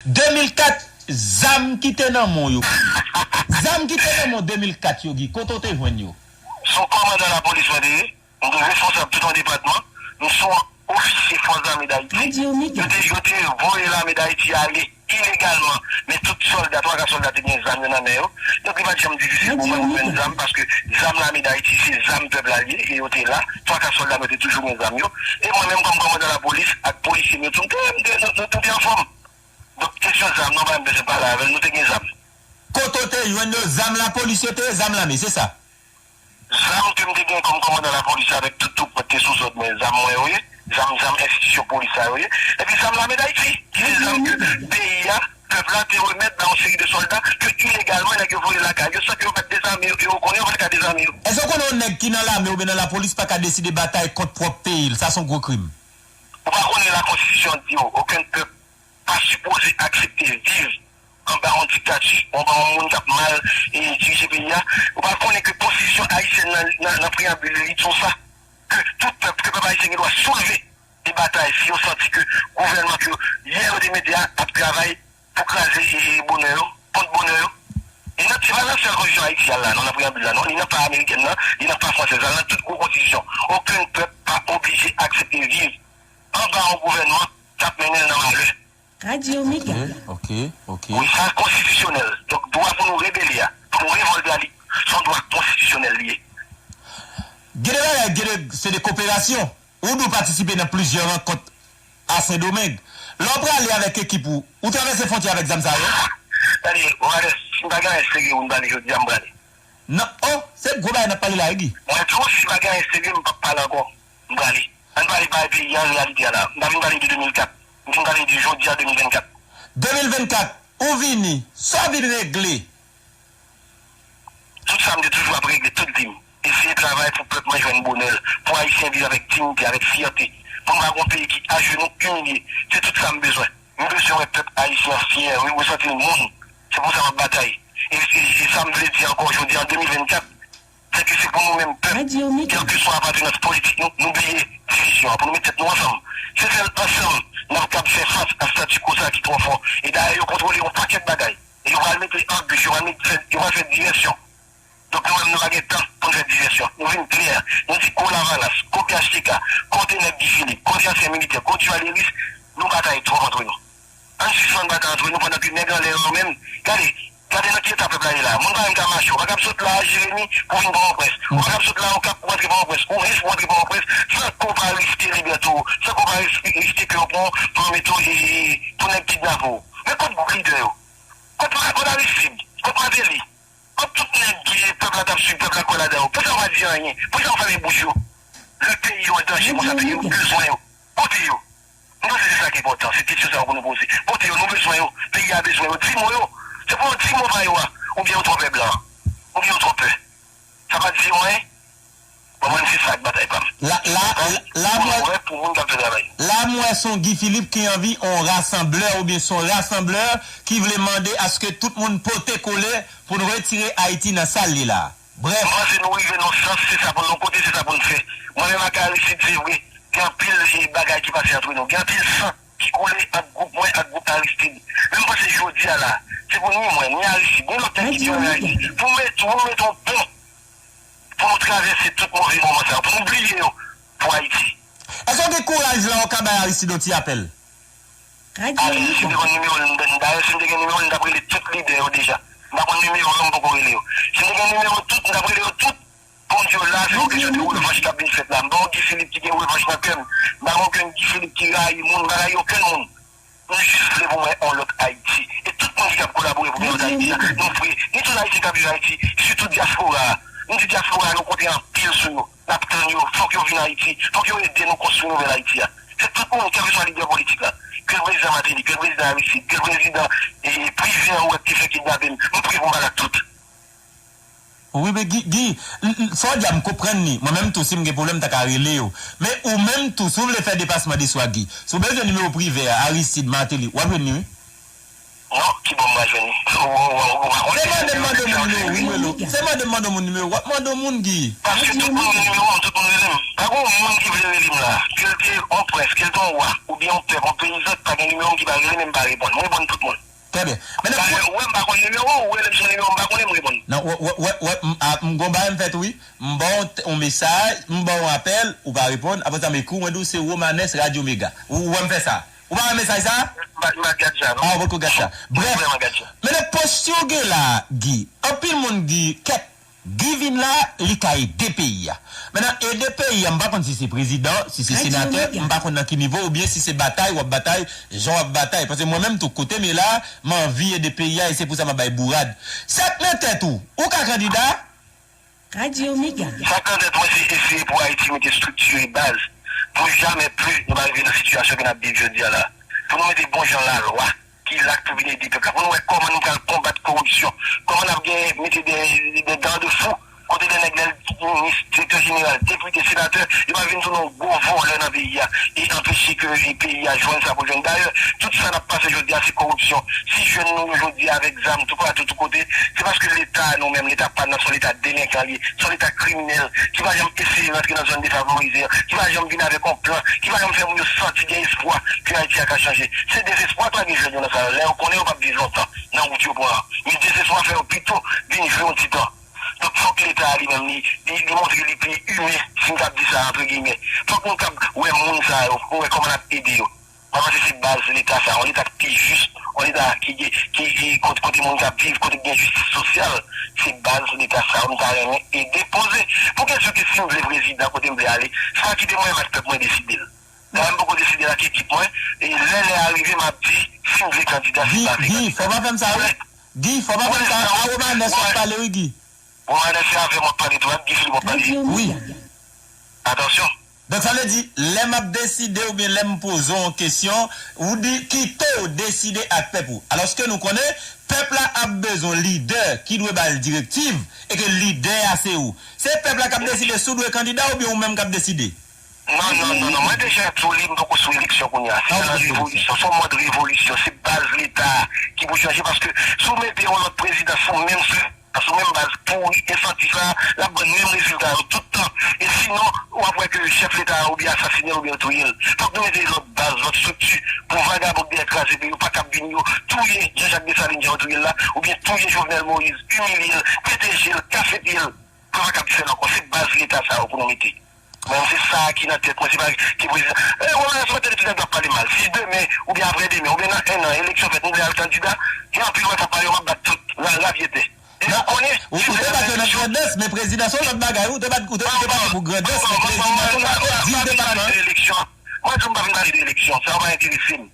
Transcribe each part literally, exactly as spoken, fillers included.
De mil kat, zam ki te nan men w yo. Zam ki te nan men w de mil kat yo, Guy, kote w te jwenn yo? Se yon kòmandan lapolis mwen te ye. M te responsab tout yon depatman. M se yon ofisye Fòs Zame Dayiti. Yo te, yo te voye lame Dayiti ale ilegalman. Men tout sòlda, twa ka sòlda te gen zam yo nan men yo. Donk, li pa t janm difisil pou mwen pou jwenn zam, paske zam Lame Dayiti, se zam pèp la l ye, e yo te la. Twa ka sòlda m yo te toujou gen zam yo. E mwen menm, kòm kòmandan lapolis, ak polisye m yo tou, m te, m te, nou, nou, nou te anfòm. Donk, kesyon zam, non, pa menm bezwen pale avè l, nou te gen zam. Kote w te jwenn yo? Zam lapolis yo te ye, zam lame, se sa? Zam ke m te gen kòm kòmandan lapolis avèk tout twoup mwen te sou zòd mwen, zam mwen yo ye, zam, zam enstitisyon polis sa yo ye, epi zam Lame Dayiti, ki se zam ke peyi a, pèp la te remèt ba yon seri de sòlda ke ilegalman nèg yo voye lakay yo san ke yo pa t dezame yo, e yo konnen yo pa t ka dezame yo. Èske w konnen yon nèg ki nan lame oubyen nan lapolis pa ka deside batay kont pwòp peyi l? Sa se yon gwo krim. Ou pa konnen la konstitisyon di w, okenn pèp pa sipoze aksepte viv anba yon diktati, anba yon moun k ap mal, e, dirije peyi a. Ou pa konnen ke konstitisyon ayisyèn nan, nan, nan preyanbil li, li di w sa, ke tout pèp, ke pèp ayisyen gen dwa soulve e batay si yo santi ke gouvènman ke yè yo te mete a ap travay pou kraze, e, e, bonè yo, kont bonè yo. E nan, se pa nan sèl konstitisyon Ayiti a la, non, nan preyanbil la, non, li nan pa amerikèn nan, li nan pa fransèz la, nan tout gwo konstitisyon. Okenn pèp pa oblije aksepte viv anba yon gouvènman k ap mennen l nan malè. Radio Mega. Ok, ok, ok. Wi, sa konstitisyonèl. Donk, dwa pou nou rebele a, pou nou revòlte a, li, se yon dwa konstitisyonèl li ye. Gen de bagay, gen de, se de koperasyon. Ou di w patisipe nan plizyè rankont a Sendomeng. Lè w prale avèk ekip ou, ou travèse fwontyè avèk zam sa yo? Tande, Romuald, si m pa gen anyen serye pou m pale jodi a, m prale. Non, oh, se gwo bagay n ap pale la, wi, Guy. Mwen di w, si pa gen anyen serye, m p ap pale ankò. M prale. Ann pale, pale peyi a, reyalite a la. M pa vin pale de de mil kat. M vin pale de jodi a, de mil vennkat. De mil vennkat, ou vini, sa w vin regle? Tout sa m te toujou ap regle tout vi m. Eseye travay pou pèp mwen jwenn bonè l, pou Ayisyen viv avèk diyite, avèk fyète, pou n pa gen yon peyi ki ajenou, imilye. Se tout sa m bezwen. M bezwen wè pèp ayisyen an fyè, wi, resanti l moun. Se pou sa m ap batay. E, e, e sa m vle di ankò jodi an de mil vennkat, se ke se pou nou menm pèp, kèlkeswa apartenans politik nou, nou bliye divizyon an, pou nou met tèt nou ansanm. Se sèl ansanm n ap kab fè fas a statu quo sa ki twò fò. E dayè, yo kontwole yon pakèt bagay. E yo pral mete anbich, yo pral mete, yo pral fè divèsyon. Donk, nou menm, nou pa gen tan pou n fè divèsyon. Nou vin klè. Nou di go Lavalas, go P H T K, go de nèg Guy Philippe, go de ansyen militè, go de jounaliris, nou batay twòp antre nou. Ann sispann batay antre nou pandan ke nèg anlè yo menm, gade, gade nan ki eta pèp la ye la. Moun pa menm ka mache, ou pa kab sot la a Jeremi pou vin Pòtoprens. Ou pa kab sot la Okap pou antre Pòtoprens. Ou riske pou antre Pòtoprens san ke w pa riske libète w, san ke w pa riske, riske ke yo pran, pran mete w, e, e, e, pou nèg kidnape w. Men kot gwo lidè yo? Kot Ma-, kot Aristide? Kot Martelly? Kot tout nèg ki pèp la t ap swiv, pèp la kwè ladan yo? Poukisa yo pa di anyen? Poukisa yo fèmen bouch yo? Lè peyi yo an danje konsa, peyi yo bezwen yo. Kote yo? M panse se sa ki enpòtan, se kesyon sa yo pou nou poze. Kote yo? Nou bezwen yo, peyi a bezwen yo. Di mo yo. Se pou yo di mo pa yo a. Oubyen yo twò pè blan. Oubyen yo twò pè. Sa pa di yo anyen. Bon, mwen, se sa k batay pa m. La, la, la, la, pou mwen, wè, pou moun k ap fè travay. La, m wè se yon Guy Philippe ki anvi yon rasanblè oubyen se yon rasanblè ki vle mande aske tout moun pote kole pou n retire Ayiti nan sa l ye la. Brèf. M panse nou rive nan sans, se sa pou n, yon kote, se sa pou n fè. Mwen menm ak Aristide, se vre, gen anpil, e, bagay ki pase antre nou. Gen anpil san ki koule ant gwoup mwen ak gwoup Aristide. Men m panse jodi a la, se pou ni mwen, ni Aristide, ni lòt nèg ki di ann Ayiti, pou mete, pou mete yon pon pou nou travèse tout move moman sa yo, pou nou bliye yo, pou Ayiti. Èske w gen kouraj la w ka bay Aristide yon ti apèl? Ale, si m te konn nimewo l, m, dayè, si m te gen nimewo l, m t ap rele tout lidè yo deja. M pa konn nimewo yo, m poko rele yo. Si m te gen nimewo tout, m t ap rele yo tout. Pou m di yo la, se yon kesyon de revanch k ap vin fèt la. M pa yon Guy Philippe ki gen revanch nan kè m. M pa gen okenn Guy Philippe ki rayi moun, m pa rayi okenn moun. Nou jis vle pou mwen yon lòt Ayiti. E tout moun ki ap kolabore pou gen lòt Ayiti a, nou vre. Ni tout Ayisyen k ap viv Ayiti, sitou dyaspora a. Nou di dyaspora a, nou konte anpil sou yo. N ap tann yo. Fòk yo vin Ayiti. Fòk yo ede nou konstwi nouvèl Ayiti a. Se tout moun, kèlkeswa lidè politik la. Ke l prezidan Martelly, ke l prezidan Aristide, ke l prezidan, e, Privè an ou wè k te fè kidnape m. M pre pou m pale ak tout. Wi, men Guy, Guy, l, l, sa w di a, m konprann li. Mwen menm tou, si m gen pwoblèm, m ta ka rele yo. Men ou menm tou, si w vle fè depasman de swa, Guy, si w bezwen nimewo Privè a, Aristide, Martelly, w ap jwenn li, wi. Non, ki bò m pral jwenn li? Ou, ou, ou, ou pa konnen. Se mande m mande moun nimewo w, m rele w. Se mande m mande moun nimewo w, w ap mande yon moun, Guy. Paske tout moun gen nimewo m, tout moun rele m. Pa gen yon moun ki vle rele m la. Ke l te yon prens, ke l te yon wa, oubyen yon pèp, yon peyizan ki pa gen nimewo m ki pa rele m, m pa reponn. M reponn tout moun. Trè byen. Dayè, ou wè m pa konn nimewo w, ou rele m sou nimewo m pa konnen, m reponn. Non, wè, wè, wè, wè, m, a, m gon bagay m fè tou, wi. M ba w t-, yon mesaj, m ba w yon apèl, ou pa reponn. Apre sa, m ekri w, mwen di w se Romanes Radio Mega. Ou, ou wè m fè sa? Ou pa wè mesaj sa? M pa, m pa gad sa, non. Ah, ou poko gad sa. Brèf, m pa vrèman gad sa. Men nan post yo gen la, Guy, anpil moun di, kèt, Guy vin la, li ka ede peyi a. Mentnan, ede peyi a, m pa konn si se prezidan, si se senatè, m pa konn nan ki nivo, oubyen si se batay w ap batay, jan w ap batay. Paske mwen menm tou, kote m ye la, m anvi ede peyi a, e se pou sa m ap bay bourad. Sa k nan tèt ou, ou ka kandida? Radio Mega. Sa k nan tèt mwen, se eseye pou Ayiti mete estrikti baz, pou jamè pli nou pa rive nan sitiyasyon ke n ap viv jodi a la. Pou nou mete bon jan lalwa, ki la pou vin ede pèp la, pou nou wè kòman nou pral konbat koripsyon, kòman n ap gen, mete de, de, de gade fou, kote de nèg lè l minis, direktè jeneral, depite, senatè, yo pa vin tounen yon gwo vòlè nan peyi a, e anpeche ke peyi a jwenn sa pou l jwenn. Dayè, tout sa n ap pase jodi a, se koripsyon. Si jèn nou yo jodi a avèk zam toupatou, tout kote, se paske Leta nou menm, Leta pa n nan, se yon Leta delenkan li ye, se yon Leta kriminèl, ki pa janm eseye rantre nan zòn defavorize an, ki pa janm vin avèk yon plan, ki pa janm fè moun yo santi gen espwa ke Ayiti a ka chanje. Se dezespwa k lage jèn yo nan sa yo. Lè yo konnen yo p ap viv lontan nan wout yo pran an. Men dezespwa fè yo pito vin jwe yon ti tan. Donk, fòk Leta a li menm, li, li, li montre li pi imen, si m kab di sa, antre giyimè. Fòk nou kab wè moun sa yo, pou wè kòman n ap ede yo. Mwen panse se baz Leta sa, yon Leta ki pi jis, yon Leta ki, ki, ki, ki kot-, kote moun k ap viv, kote ki gen jistis sosyal, se baz Leta sa, m ta renmen ede poze. Pou kesyon ke si m vle prezidan, kote m vle ale, sa kite mwen menm ak pèp mwen deside l. Dayè, m poko deside l ak ekip mwen, e lè lè a rive, m ap di, si m vle kandida, si m pa vle kandida. Guy, fò pa fè m sa, wi. Guy, fò pa fè m sa. A Romanes w ap pale, wi, Guy. Romanes se avè m w ap pale tou, ak Guy Philippe w ap pale. Wi. Atansyon. Donk, sa vle di, lè m ap deside oubyen lè m poze w yon kesyon, ou di, kite w deside ak pèp ou. Alòske nou konnen, pèp la ap bezwen lidè ki dwe ba l direktiv, e ke lidè a se ou. Se pèp la k ap deside si w dwe kandida oubyen ou menm k ap deside? Non, non, non, non. Mwen deja di w li, m poko sou eleksyon kounye a. Se nan revolisyon, se yon mòd revolisyon. Se baz Leta a ki pou chanje, paske si w mete yon lòt prezidan sou menm, sou menm baz pouri e santi sa, l ap ban menm rezilta yo tout tan. E sinon, w ap wè ke chèf Leta a oubyen asasinen l oubyen yo touye l. Fòk nou mete lòt baz, lòt estrikti pou vagabon k dèyè kraze peyi yo pa kab vin yo touye Jean Jacques Dessalines jan yo touye l la, oubyen touye Jovenel Moïse, imilye l, pete je l, kafetye l. Pou yo pa kab fè l ankò. Se baz Leta sa yo pou nou mete. Mwen, se sa ki nan tèt mwen, se pa ki prezidan. E, Romanes, mwen tande tout nèg ap pale mal. Si demen, oubyen aprè demen, oubyen nan en an, eleksyon fèt, nou vle al kandida, gen anpil moun k ap pale, yo m ap bat tout, ra-, ravyetè. E nou konnen, ou, ou te bat yo nan Grandans, men prezidan se yon lòt bagay, ou te bat, ou te, ou te bat pou Grandans, men prezidan se yon lòt bagay, dis depatman. Eleksyon. Mwen di w m pa vin pale de eleksyon, sa yo pa enterese m.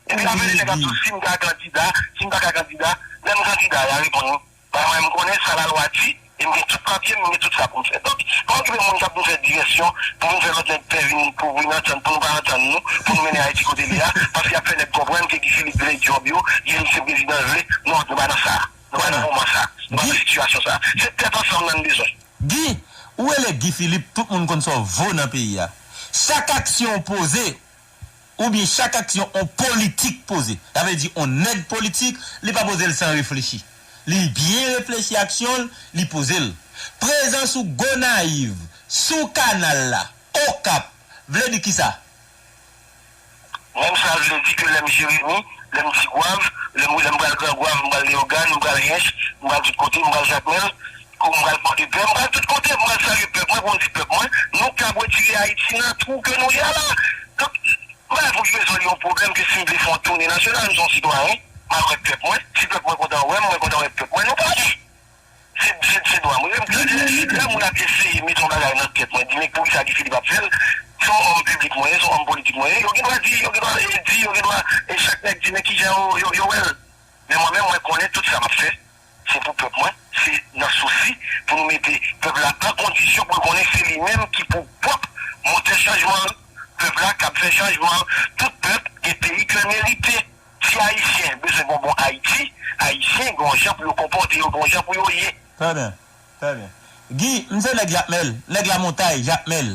Epi apre, nèg ap di w, si m ka kandida, si m pa ka kandida, lè m kandida, y a reponn mwen. Ba mwen, m konnen sa lalwa di, e m gen tout papye m, m gen tout sa pou m fè. Donk, pa okipe moun k ap vin fè divèsyon, pou vin fè lòt nèg pè vin, pou vin antann, pou nou pa antann nou, pou nou mennen Ayiti kote l ye a, paske y ap fè nèg konprann ke Guy Philippe vle djòb yo, Guy Philippe se prezidan l vle, nou, nou pa nan sa. Nou pa nan moman sa. Nou pa nan sitiyasyon sa. Se tèt ansanm nan n bezwen. Guy, ou rele Guy Philippe, tout moun konn sa w vo nan peyi a. Chak aksyon w poze, oubyen chak aksyon on politik poze. Sa vle di on nèg politik, li pa poze l san reflechi. Li byen reflechi aksyon l, li poze l. Prezans ou Gonayiv, sou kanal la, Okap, vle di kisa? Menm sa vle di ke lè m Jeremi, lè m Tigwav, lè m, lè m pral Grangwav, m pral Leyogàn, m pral Hench, m pral tout kote, m pral Jakmèl, kou m pral Pòdepè, m pral tout kote, m pral salye pèp mwen pou m di pèp mwen, nou kab retire Ayiti nan twou ke nou ye a la. Donk, m pa la pou ki bezwen li yon pwoblèm ke si m vle fè yon toune nasyonal, m se yon sitwayen, m al wè pèp mwen, si pèp mwen kontan wè m, mwen kontan wè pèp mwen, nou pale. Se, se, se dwa mwen. Lè m, lè, lè moun ap eseye mete yon bagay nan tèt mwen, di men poukisa Guy Philippe ap fè l, se yon òm piblik mwen ye, se yon òm politik mwen ye, yo gen dwa di, yo gen dwa, e, di, yo gen dwa, e chak nèg di men kijan yo, yo, yo wè l. Men mwen menm, mwen konnen tout sa m ap fè, se pou pèp mwen, se nan sousi pou nou mete pèp la an kondisyon pou l konnen se li menm ki pou pwòp motè chanjman an. Pèp la k ap fè chanjman an. Tout pèp gen peyi ke l merite. Si Ayisyen bezwen gen yon bon Ayiti, Ayisyen gen yon jan pou yo konpòte yo, gen yon jan pou yo ye. Trè byen, trè byen. Guy, m se nèg Jakmèl, nèg Lamontay, Jakmèl.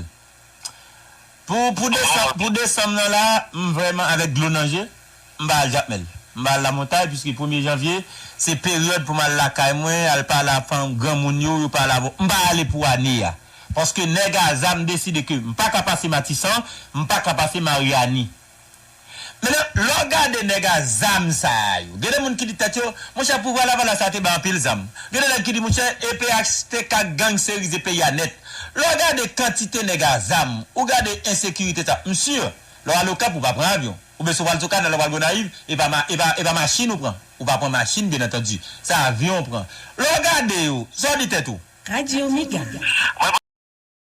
Pou, pou desanm, pou desanm nan la, m vrèman avèk dlo nan je, m pa al Jakmèl. M pa al lamontay, piske premye janvye, se peryòd pou m al lakay mwen, al pale ak fanm granmoun yo, yo pale avè w. M pa ale pou ane a. Paske nèg a zam deside ke m pa ka pase Matisan, m pa ka pase Maryani. Mentnan, lè w gade nèg a zam sa a yo, gen de moun ki di tèt yo, monchè, pouvwa Lavalas la te bay anpil zam. Gen de nèg ki di, monchè, E P H te ka gangsterize peyi a nèt. Lè w gade kantite nèg a zam, ou gade ensekirite sa, m si, lè w al Okap, ou pa pran avyon. Oubyen si w pral sou kanal, w pral Gonayiv, e pa, ma- e pa, e pa machin ou pran. Ou pa pran machin, byen antandi. Se avyon ou pran. Lè w gade yo, sa w di tèt ou? Radio Mega.